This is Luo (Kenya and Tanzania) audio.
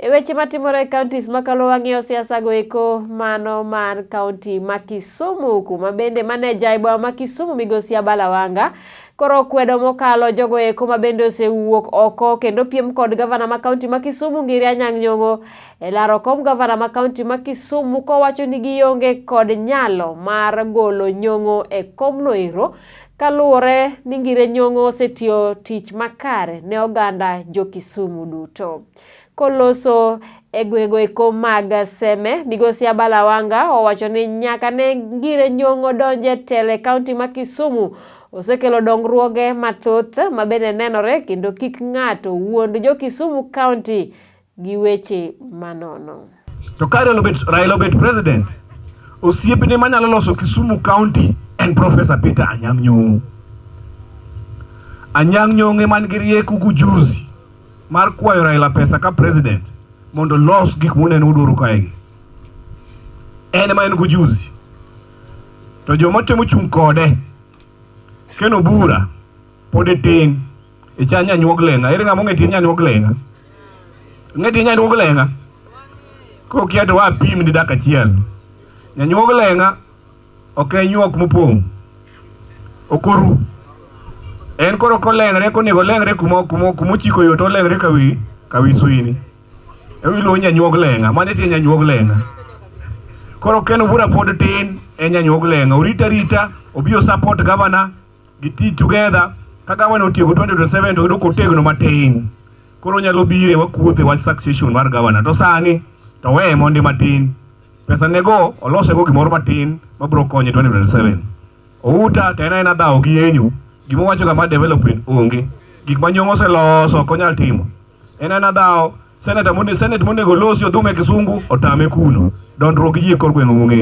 E weche matimore e counties makalo wang'iyo siasa go eko mano mar kaunti ma Kisumu kuma bende maneja e boma ma Kisumu migosi Abala Wanga koro kwedo mokalo jogo eko ma bende osewuok oko kendo piem kod gavana ma kaunti ma Kisumu Ngire Anyang' Nyong'o e laro kom gavana ma kaunti ma Kisumu kowacho ni gionge kod nyalo mar golo Nyong'o e komno ero kaluwore ni Ngire Nyong'o osetiyo tich makare ne oganda jo Kisumu duto. Koloso e gwengego eko mag Seme, Migosi Abala Wanga owacho ni nyaka ne Ngire Nyong'o donj e telo e kaunti ma Kisumu osekelo dongruoge mathoth ma bende nenore kendo kik ng'ato wuond jo Kisumu kaunti gi weche manono. To ka Raila obet president, osiepne manyalo loso Kisumu County en Professor Peter Anyang' Nyong'o. Anyang' Nyong'o man gi rieko gujuzi mar kwayo Raila pesa ka president mondo los gik muneno udwaro kaegi. En ema en gujuzi. To joma temo chung' kode Ken Obura pod tin icha nyanyuog leng'a. Ere ng'ama ong'e tie nyanyuog leng'a? Ong'e tie nyanyuog leng'a? Kokia to wapim ni dak achiel. Nyanyuog leng'a ok en nyuok mopong'. Ok oru. En koro koleng're konego oleng're kuma kuma kuma ochiko yo to oleng're ka wi ka wi swini. Ema iluongo nyanyuog leng'a. Mano e tie nyanyuog leng'a. Koro Ken Obura pod tin en nyanyuog leng'a. Orit arita obi o support governor giti together. Ka governor otieko 2027 to yudo kotegno matin. Koro onyalo bire wakuothe wach succession mar governor. To sani to weye mondi matin. Pesa nego olosego gimoro matin mabiro konye 2027. Outa to en aena dhawo gi yenyo. Gima owacho ga mar development onge. Gik ma Nyong'o oseloso ok onyal timo. En aena dhawo. Senator monego senate monego losi odhume Kisungu otame kuno. Dondruok gi ji e kor gweng' ong'e.